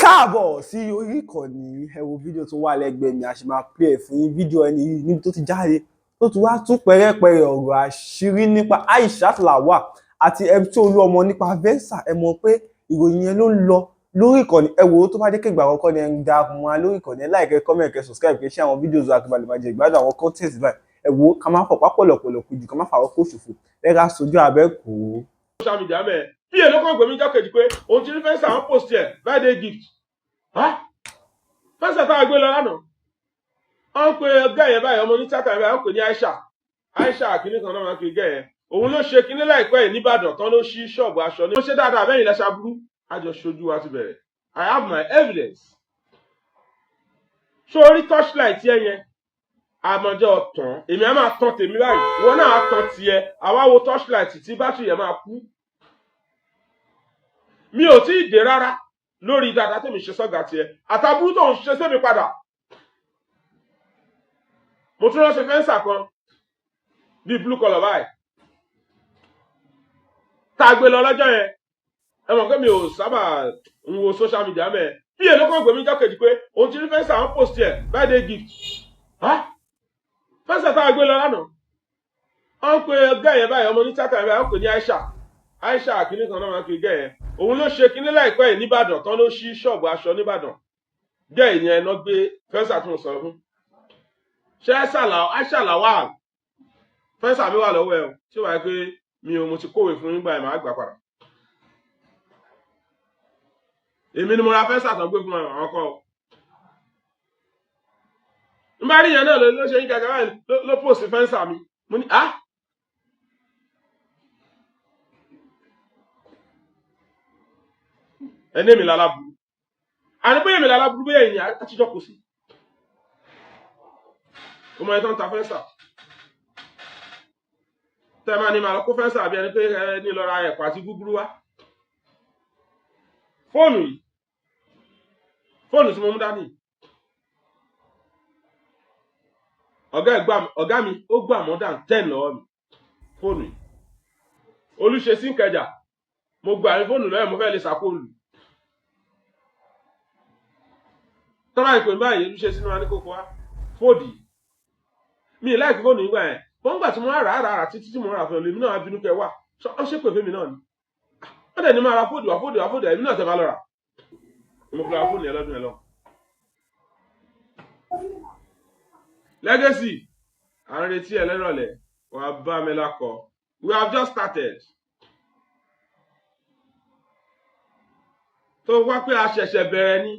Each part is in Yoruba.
Káàbọ̀ sí orí ìkànnì. Ẹ wo fídíò tó wà lẹ́gbẹ̀ẹ́ mi, a ṣe máa play ẹ̀ fún yín. Fídíò ẹni yìí níbi tó ti jáde, tó ti wá tú pẹ̀rẹ̀pẹ̀rẹ̀ ọ̀rọ̀ àṣírí nípa Aishat Lawal àti MC Olúọmọ nípa Venza. Ẹ mọ̀ pé ìròyìn yẹn ló ń lọ lórí ìkànnì. Ẹ wò ó, tó bá dé kégbà àkọ́kọ́ ni ẹ ń darapọ̀ mọ́ wa lórí ìkànnì, ẹ like, comment, kẹ́ subscribe, kẹ́ share àwọn fídíò wa kí ba lè máa jẹ ìgbádùn àwọn content báyìí. Ẹ wò ó, ká má fọ̀pá pọ̀lọ̀pọ̀lọ̀ kù jù, ká má fàwọ́ kó ṣòfò ẹ ká sojú abẹ́ kò ó. Social media mẹ́ẹ̀ bí èlò kan gbèmí jákèjì pé òun ti rí Venza, àwọn post ẹ̀ birthday gift. Venza táwọn gbé lọ lánàá, wọ́n ń pe gẹ́ yẹn báyìí, ọmọ ní tíátà yẹn báyìí, wọ́n pè ní Aisha, Aisha kìíní kan náà máa ń pe gẹ́ yẹn. Òun ló ṣe kínní láìpẹ́ yìí nìbàdàn tán, ló ṣí ṣọ́ọ̀bù aṣọ ní. Ó ṣe dáadáa bẹ́yìn lẹ́ṣà burú àjọ ṣojú wa ti bẹ̀rẹ̀. I have my evidence. Ṣó orí torchlight yẹn yẹn àmọ̀jọ́ tán, èmi á máa tan tèmi báyìí, ìwọ náà á tan tiẹ̀, àwa wo torchlight tí bátìrì yẹn máa kú. Mi ò tí ì dé rárá lórí dáadáa tèmi ṣe sọ́gà tiẹ̀ àtàbúrú tó ń ṣe sẹ́mi padà. Mo tún ránṣẹ́ Venza kan bíi blue colour báyìí tá a gbé lọ lọ́jọ́ yẹn. Ẹ mọ̀ pé mi ò sábà ń wo social media mẹ́ẹ̀ bí èlò kan gbèmí jákèjì pé òun ti rí Venza, àwọn post ẹ̀ birthday gift. Venza táwọn gbé lọ lánàá, wọ́n ń pe gẹ́ yẹn báyìí, ọmọ ní tíátà yẹn báyìí, wọ́n pè ní Aisha, Aisha kìíní kan náà máa ń pe gẹ́ yẹn. Òun ló ṣe kínní láìpẹ́ yìí nìbàdàn tán, ló ṣí ṣọ́ọ̀bù aṣọ nìbàdàn. Gẹ́ yẹn náà gbé Venza tí mo sọ̀rọ̀ fún. Ṣé Aisha Lawal, Venza mi wà lọ́wọ́ ẹ o, tí ó wáyé pé mi ò mo ti kówé fún yín gbà ẹ̀, máa gbà padà. Èmi ni mo ra Venza tán gbé fún àwọn kọ́ ọ. N bá rí yẹn náà ló ṣe yín gàgà báyìí, ló post Venza mi. Mo ní ah, ẹni èmi lálábùrú, àní bóyá èmi lálábùrú, bóyá èyí àtijọ́ kò sí. Ó mọ ẹni tó ń ta Venza tẹ́ ẹ máa ní máa lọ kó Venza, àbí ẹni pé ẹ ní lọ ra ẹ̀pà àti gúgúrú wá. Fóònù yìí, fóònù tí mo mú dání, ọ̀gá mi ó gbà more than 10 lọ́wọ́ mi. Fóònù yìí, Olúṣesí Ìkẹjà, mo gbà ní fóònù lọ́yẹ̀, mo fẹ́ lè sàkóòlù tọ́lá ìpè báyìí. Olúṣesí ni wọn ní kókó wá fóòdì mi láìpẹ́. Fóònù yìí gbà yẹn wọ́n gbà tí mo rà rà rà títí tí mo rà fún ẹ, lèmi náà bínú kẹ wá ọ ṣe pè fún mi náà ni. Wọ́n dẹ̀ ní máa ra fóòdù wá, fóòdù wá, fóòdù, èmi náà tẹ̀ máa lọ rà. Mo fi ra fóònù yẹn lọ́dún yẹn lọ. Legacy, à ń retí ẹ lẹ́rọ̀lẹ́, wàá bá mi lákọ. We have just started. Tó wá pé a ṣẹ̀ṣẹ̀ bẹ̀rẹ̀ ni,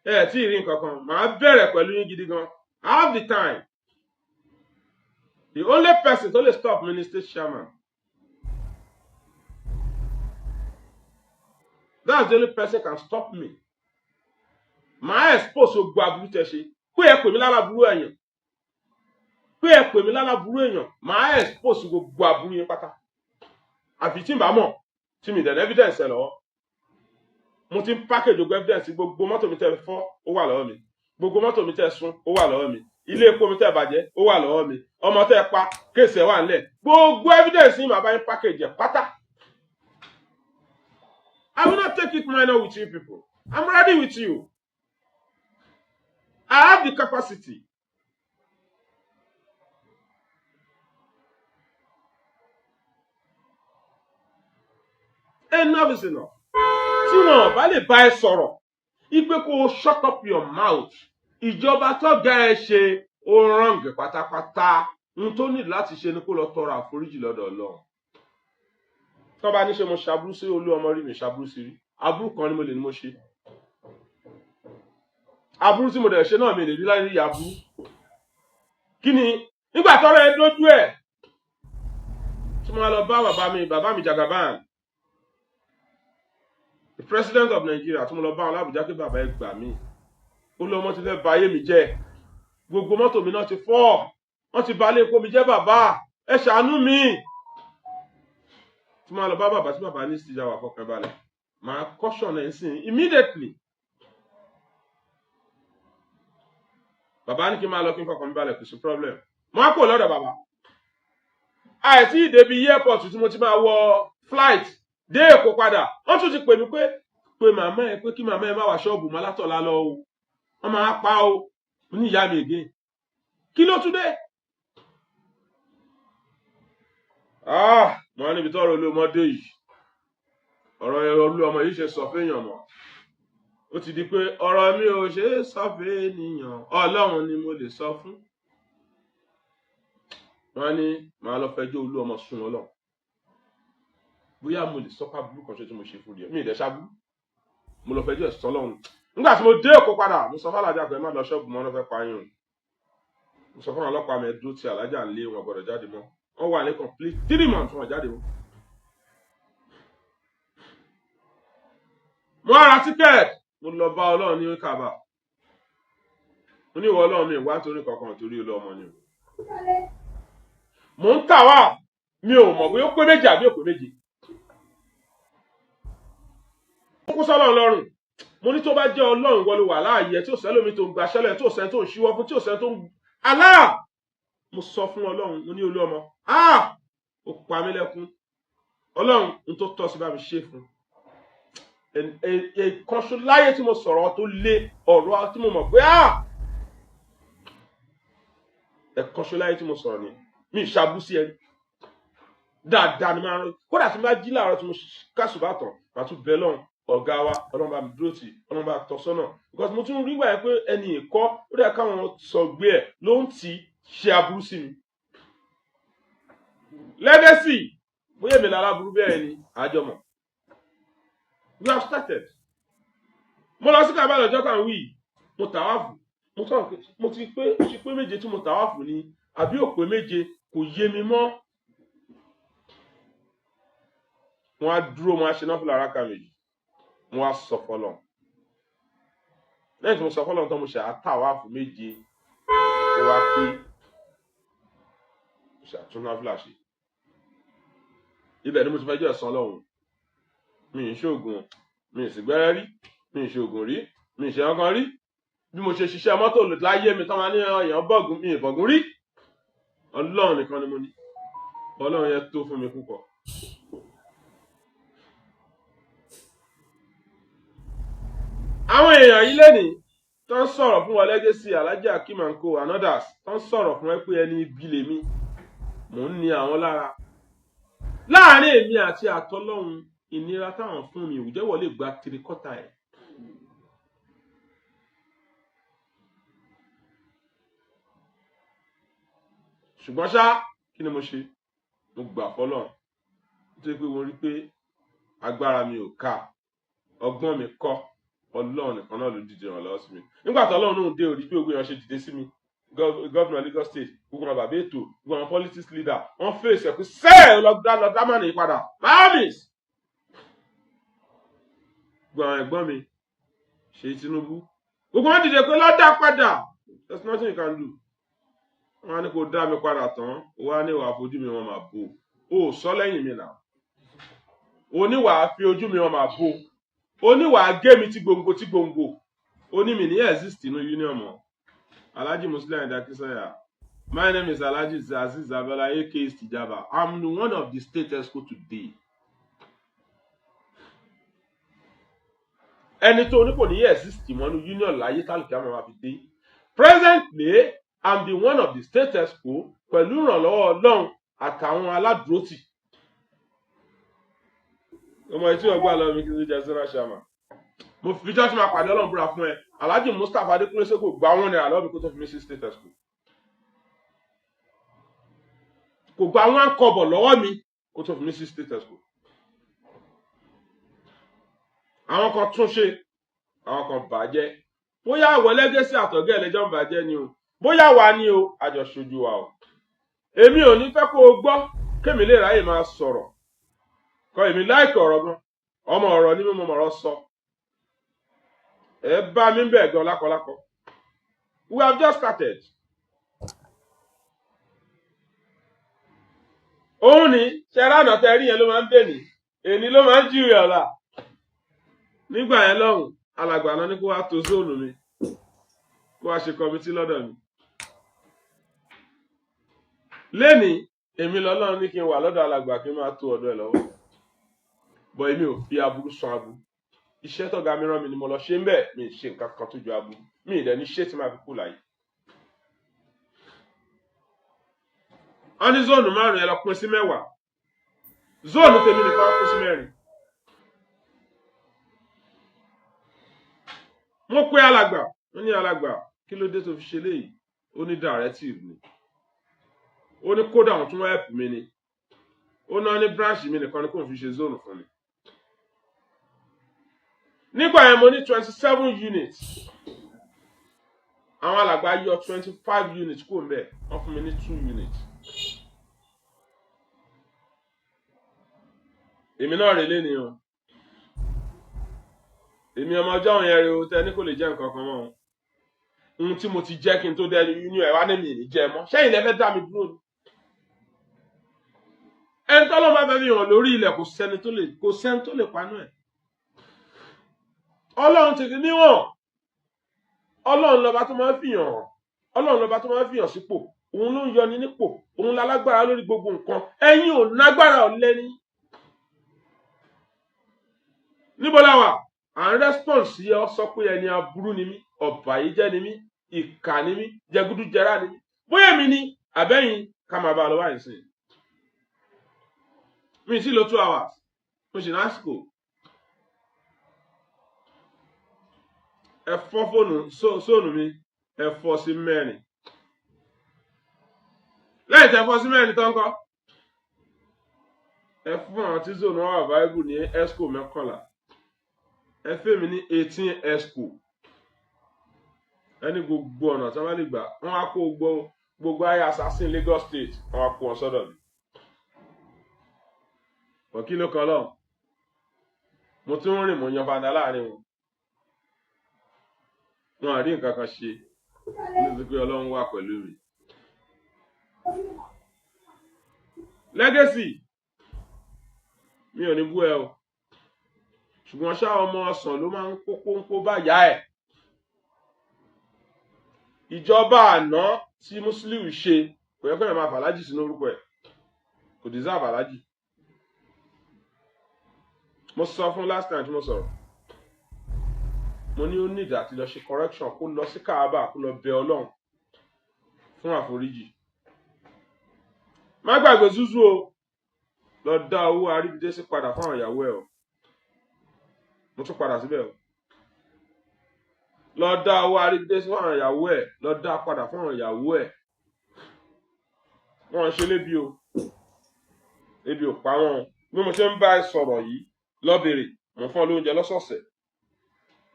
ẹ tí ì rí nǹkan kan, màá bẹ̀rẹ̀ pẹ̀lú yín gidi gan. I have the time. The only person tó lè stop me ni state chairman. That's the only person can stop me. Màá expose gbogbo aburú tẹ ṣe, pé ẹ pè mí láláburú èèyàn, pé ẹ pè mí láláburú èèyàn, màá expose gbogbo aburú yín pátá. Àfi tí n bá mọ̀ tí mi dẹ̀ evidence ẹ lọ́wọ́. Mo ti ń package gbogbo evidence. Gbogbo mọ́tò mi tẹ́ fọ́, ó wà lọ́wọ́ mi. Gbogbo mọ́tò mi tẹ́ sun, ó wà lọ́wọ́ mi. Ilé epo mi tẹ́ bàjẹ́, ó wà lọ́wọ́ mi. Ọmọ tẹ́ pa, case ẹ̀ wà ńlẹ̀. Gbogbo evidence yìí, màá bá yín package ẹ̀ pátá. I will not take it minor with you people. I'm ready with you. I have the capacity. Enough is enough. Tí wọn bá lè bá ẹ sọ̀rọ̀ ipe kó o shut up your mouth, ìjọba tó ga ẹ ṣe ó ràǹgì pátápátá. N tó ní láti ṣe ni kó lọ tọrọ àforíjì lọ́dọ̀ Ọlọ́run. Tó bá ní ṣe mo ṣàbúrú sí olú ọmọ rí, mi ṣàbúrú sí rí. Aburú kan ni mo lè ní mo ṣe. Aburú tí mo dẹ̀ ṣe náà, mi lè rí láyé rí aburú. Kí ni nígbà tọ́rọ̀ ẹ dójú ẹ̀ tí mo lọ bá bàbá mi, bàbá mi Jagaban, the president of Nigeria, tí mo lọ bá wọn l'Ábùjá pé bàbá, ẹ gbà mí, olú ọmọ ti fẹ́ ba ayé mi jẹ́, gbogbo mọ́tò mi náà ti fọ́, wọ́n ti bà ilé epo mi jẹ́, bàbá, ẹ ṣàánú mi. Tí mo lọ bá bàbá, tí bàbá ní síjà wà, fọkàn balẹ̀, màá caution ẹ̀ sìn immediately. Bàbá ní kí n máa lọ, kí n fọkàn mi balẹ̀, kò sí problem. Mo á kò lọ́dọ̀ bàbá, àìsí ìdèbí airport tí mo ti máa wọ flight dé Èkó padà, wọ́n tún ti pè mí pé Pé màmá ẹ pé kí màmá ẹ má wá ṣọ́ọ̀bù mọ́ látọ̀la lọ o, wọ́n máa pa o. Mo ní ìyá mi again, kí ló tún dé? Ah, mo wá níbi tọ́rọ̀ olómọdé yìí, ọ̀rọ̀ olú ọmọ yìí ṣe sọ fẹ́yàn mọ́. Ó ti di pé ọ̀rọ̀ mi ò ṣe é sọ fẹ́nìyàn, Ọlọ́run ni mo lè sọ fún. Wọ́n ní màá lọ fẹjọ́ olú ọmọ sùn Ọlọ́run, bóyá mo lè sọ pé aburú kan ṣe tí mo ṣe fún rẹ, mi ì dẹ̀ ṣábú. Mo lọ fẹjọ́ ẹ̀sùn Ọlọ́run. Nígbà tí mo dé Èkó padà, mo sọ fún alájà pé ẹ má lọ ṣọ́ọ̀bù mọ́, ọ́n fẹ́ pa yín o. Mo sọ fún àwọn ọlọ́pàá mi, ẹ dúró ti alájà ń lé wọn, gbọ́dọ̀ jáde mọ́. Wọ́n wà ní complete 3 months, wọn jáde mọ́. Mo ra ticket, mo lọ bá Ọlọ́run ní Kaaba. Mo ní ìwọ Ọlọ́run, mi wá torí kankan, torí olú ọmọ ni o. Mò ń tà wá, mi ò mọ̀ bóyá ó pé méjì àbí ó pé méje. Ó kú sọ́lọ́run lọ́rùn. Mo ní tó bá jẹ́ Ọlọ́run wọlé wà láàyè, tí ò sẹ́lómi tó ń gbaṣẹ́lẹ̀, tí ò sẹ́ni tó ń ṣíwọ́ fún, tí ò sẹ́ni tó ń Allah. Mo sọ fún Ọlọ́run, mo ní olú ọmọ, ah, ó pa mí lẹ́kún. Ọlọ́run, n tó tọ́ sí bá mi ṣe fún ẹ̀ẹ̀kan ṣo láyé tí mo sọ̀rọ̀ tó lé ọ̀rọ̀ tí mo mọ̀ pé, ah, ẹ̀ẹ̀kan ṣo láyé tí mo sọ̀rọ̀ ni mi ìṣàbù sí ẹni dáadáa ni máa ń rán. Kódà tí mo bá jí láàárọ̀ tí mo kásùbà tán, màá tún bẹ lọ́run, ọ̀gá wa, Ọlọ́run bá mi dúró tì, Ọlọ́run bá tọ́ sọ́nà, because mo tún rí wáyé pé ẹni ìkọ́ ó dẹ̀ káwọn sọ gbé ẹ̀ ló ń tì í ṣe aburú sí mi. Legacy, bóyá èmi lára burú bẹ́ẹ̀ ni àjọmọ̀. We have started. Mo lọ sí Kábà lọ́jọ́ kan wí, mo tàwáfù, mo tọ́ mo ti pé, ó ti pé méje tí mo tàwáfù ni àbí ò pé méje, kò yé mi mọ́. Wọ́n á dúró, wọ́n á ṣe náfìlà rákà méjì, wọ́n á sọ fọlọ́n. Lẹ́yìn tí mo sọ fọlọ́n tán, mo ṣe àtàwáfù méje, ó wá pé mo ṣe àtúnáfìlà ṣe. Ibẹ̀ ni mo ti fẹjọ́ ẹ̀sán Ọlọ́run. Mi ì ṣoògùn, mi ì sì gbẹ́rẹ́ rí, mi ì ṣoògùn rí, mi ì ṣe ọkàn rí. Bí mo ṣe ṣiṣẹ́ mọ́tò láyé mi tán, máa ní èèyàn bọ̀gùn, mi ì bọ̀gùn rí. Ọlọ́run nìkan ni mo ní. Ọlọ́run yẹn tó fún mi púpọ̀. Àwọn èèyàn yìí lẹ́nìí tó ń sọ̀rọ̀ fún wa, Legacy, Alhaji Akeem and co and others, tó ń sọ̀rọ̀ fún ẹ pé ẹni ibi lèmi, mò ń ní àwọn lára. Láàárín èmi àti àtọlọ́run, ìnira táwọn fún mi, òjẹ́wọ̀ lè gba tirikọ́tà ẹ̀. Ṣùgbọ́n ṣá, kí ni mo ṣe? Mo gbà fọlọ́run, nítorí pé mo rí pé agbára mi ò ká, ọgbọ́n mi kọ́, Ọlọ́run nìkan náà ló dìde ìrànlọ́wọ́ sí mi. Nígbà tí Ọlọ́run náà dé, orí pé ogun èèyàn ṣe dìde sí mi, Governor Lagos State, gbogbo àwọn bàbá ètò, gbogbo àwọn politics leader, wọ́n fèsì ẹ̀kú sẹ́ẹ̀ lọ́dá mọ́nì padà mamis. Gbogbo àwọn ẹ̀gbọ́n mi, Ṣèyí Tinubu, gbogbo wọn dìde pé lọ́dá padà. There's nothing you can do. Wọn á ní kó dá mi padà tán, ó wá ní wàá fojú mi wọn máa bò ó sọ lẹ́yìn mi náà, ó ní wàá fi ojú mi wọn máa bò ó, ní wàá gé mi tí gbòǹgbò tí gbòǹgbò, ó ní mi ní exist inú union mọ́. Alhaji Muslim Akínsànyà, my name is Alhaji Azeez Abiola, aka Istijaba. I'm the one of the state exco today. Ẹni tó ní kò ní exist mọ́ ní union láyé tálùkì àmọ́ máa fi dé. Presently, I'm the one of the state exco pẹ̀lú ìrànlọ́wọ́ Ọlọ́run àtàwọn aládùúrótì. Ọmọ etí ọgbà lọ mi kí n jẹ sínú àṣàmà. Mo fi jọ́sí máa pàdé Ọlọ́run búra fún ẹ. Alhaji Mustapha Adékúnlé Sego gba ₦1 lọ́wọ́ mi kó tó fi mí sí state exco. Kò gba 1 kọ́bọ̀ lọ́wọ́ mi kó tó fi mí sí state exco. Àwọn kan tún ṣe, àwọn kan bàjẹ́. Bóyá àwọ̀ Legacy àtọ̀gẹ́ ẹlẹ́jọ́ ń bàjẹ́ ni o, bóyá wà ní o, àjọṣojú wa o. Èmi ò ní fẹ́ kó o gbọ́ kémi lè ráyè máa sọ̀rọ̀ kọ́. Èmi láìkì ọ̀rọ̀ gan, ọmọ ọ̀rọ̀ ní mímọ ọ̀rọ̀ sọ. Ẹ bá mi bẹ̀ gan lákọlákọ. We have just started. Òun ni ṣẹlá àná tẹ rí yẹn ló máa ń bẹ̀ ní èní, ló máa ń jìrì ọ̀la. Nígbà yẹn lọ́hùn, alàgbà náà ní kó wá to zone mi, kó wá ṣe committee lọ́dọ̀ mi. Lẹ́ni èmi lọ́lọ́run ní kí n wà lọ́dọ̀ alàgbà, kí n máa tó ọ̀dọ̀ ẹ̀ lọ́wọ́ bọ̀. Èmi ò fi aburú san aburú. Iṣẹ́ tọ́ga mi rán mi ni mo lọ ṣe ń bẹ̀. Mi ì ṣe nǹkan kan tó ju aburú, mi ì dẹ̀ ní ṣé tí máa fi kú láyé. Wọ́n ní zone 5 ẹ lọ pín sí 10. Zone tèmi nìkan wọ́n pín sí 4. Mo pe alàgbà, mo ní alàgbà, kí ló dé tó fi ṣe léyìí? Ó ní directive ni. Ó ní kódà òun tún help mi ni. Ó náà ní branch mi nìkan ni kò fi ṣe zone fún mi. Nígbà yẹn mo ní 27 units. Àwọn alàgbà yọ 25 units kúrò ńbẹ̀, wọ́n fún mi ní 2 units. Èmi náà rèé lénìí o. Èmi ọmọ ọjọ́ yẹn rèé o, tẹ ní kò lè jẹ́ nǹkan kan mọ́ o. Ohun tí mo ti jẹ́ kí n tó dẹnu union ẹ̀ wá ní mi ì ní jẹ́ mọ́. Ṣẹ́yìn lẹ fẹ́ dá mi dúró ni? Ẹni tọ́lọ́ máa fẹ́ fi hàn lórí ilẹ̀ kò sẹ́ni tó lè, kò sẹ́ni tó lè panú ẹ̀. Ọlọ́run ti fi níwọ̀n. Ọlọ́run lọba tó máa ń fìyàn hàn. Ọlọ́run lọba tó máa ń fìyàn sípò. Òun ló ń yọni nípò. Òun lálágbára lórí gbogbo nǹkan. Ẹ̀yin ò nágbára ọ̀lẹ ni. Níbo la wà? À ń response sí ọ sọ pé ẹni aburú ni mí, ọ̀bàyéjẹ́ ni mí, ìkà ni mí, jẹgúdújẹrá ni mí. Bóyá èmi ni àbẹ́yìn ká máa bá a lọ báyìí sí. Mi ì tí lo 2 hours. Mo sì lásìkò. Ẹ fọ́ fóònù sóònù mi, ẹ fọ́ sí 4. Lẹ́yìn tí ẹ fọ́ sí 4 tán kọ́, ẹ fún àwọn tí zone wọn wà available ní esco 11. Ẹ fẹ́ mi ní 18 esco. Ẹ ní gbogbo ọ̀nà tí wọ́n bá lè gbà, wọ́n á kó gbogbo ayé assassin Lagos State, wọ́n á kó wọn sọ́dọ̀ mi. Bọ̀ kí ló kan lọ́hùn? Mo tún ń rìn, mo yan fanda láàrin wọn. Wọn à rí nǹkan kan ṣe nítorí pé Ọlọ́run wà pẹ̀lú mi. Legacy, mi ò ní bú ẹ o. Ṣùgbọ́n ṣá ọmọ ọsàn ló máa ń kó pọ́npọ́ báyà ẹ̀. Ìjọba àná tí Musiliu ṣe kò yẹ kó yẹn máa fàlájì sínú orúkọ ẹ̀. Kò deserve àlájì. Mo sọ fún last time tí mo sọ̀rọ̀. Mo ní ó ní ìdí àti lọ ṣe correction, kó lọ sí Kaaba, kó lọ bẹ Ọlọ́run fún àforíjì. Má gbàgbé Zuzu o, lọ dá owó Aríbidésí padà fún àwọn ìyàwó ẹ o. Mo tún padà síbẹ̀ o. Lọ dá owó Aríbidésí fún àwọn ìyàwó ẹ, lọ dá padà fún àwọn ìyàwó ẹ. Wọ́n ń ṣe lébi o. Ebi ò pa wọ́n o. Bí mo ṣe ń bá ẹ sọ̀rọ̀ yìí, lọ bèrè, mò ń fún ọ lóúnjẹ lọ́sọ̀ọ̀sẹ̀.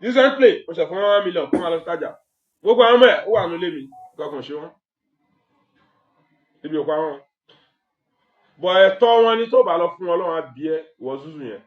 Recently, mo ṣe fún 1 million fún alọ́ tajà. Gbogbo àwọn ọmọ ẹ̀ ó wà nílé mi, nǹkan kan ṣe wọ́n. Ebi ò pa wọ́n. Bọ̀ ẹ̀tọ́ wọn ni tó bá lọ fún Ọlọ́run á bí ẹ wọ Zuzu yẹn.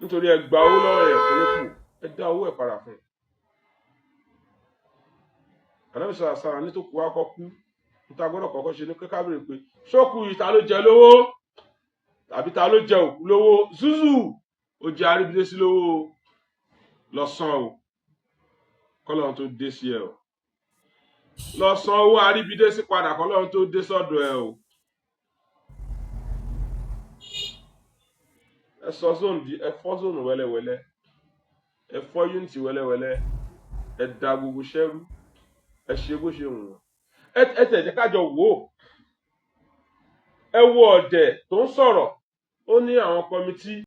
Nítorí ẹ gba owó lọ́wọ́ ẹ̀ fún nípò, ẹ dá owó ẹ̀ padà fún un. Ànábì sọ̀rọ̀ sọ̀rọ̀ ní tó kú wá kọ́ kú. Níta gbọ́dọ̀ kọ́kọ́ ṣe ní kíkà béèrè pé ṣókù yìí ta ló jẹ lówó? Tàbí ta ló jẹ òkú lówó? Zuzu ó jẹ Aríbidésí lówó, lọ san o. Kọ́lọ́run tó dé sí ẹ o. Lọ san owó Aríbidésí padà kọ́lọ́run tó dé sọ́dọ̀ ẹ o. Ẹ sọ zone di, ẹ fọ́ zone wẹ́lẹ́wẹ́lẹ́. Ẹ fọ́ unity wẹ́lẹ́wẹ́lẹ́. Ẹ da gbogbo ṣẹ́rú. Ẹ ṣe bó ṣe wù wọ́n. Ẹ tẹ̀ jẹ́ kájọ wò ó. Ẹ wo ọ̀dẹ̀ tó ń sọ̀rọ̀. Ó ní àwọn kọmití.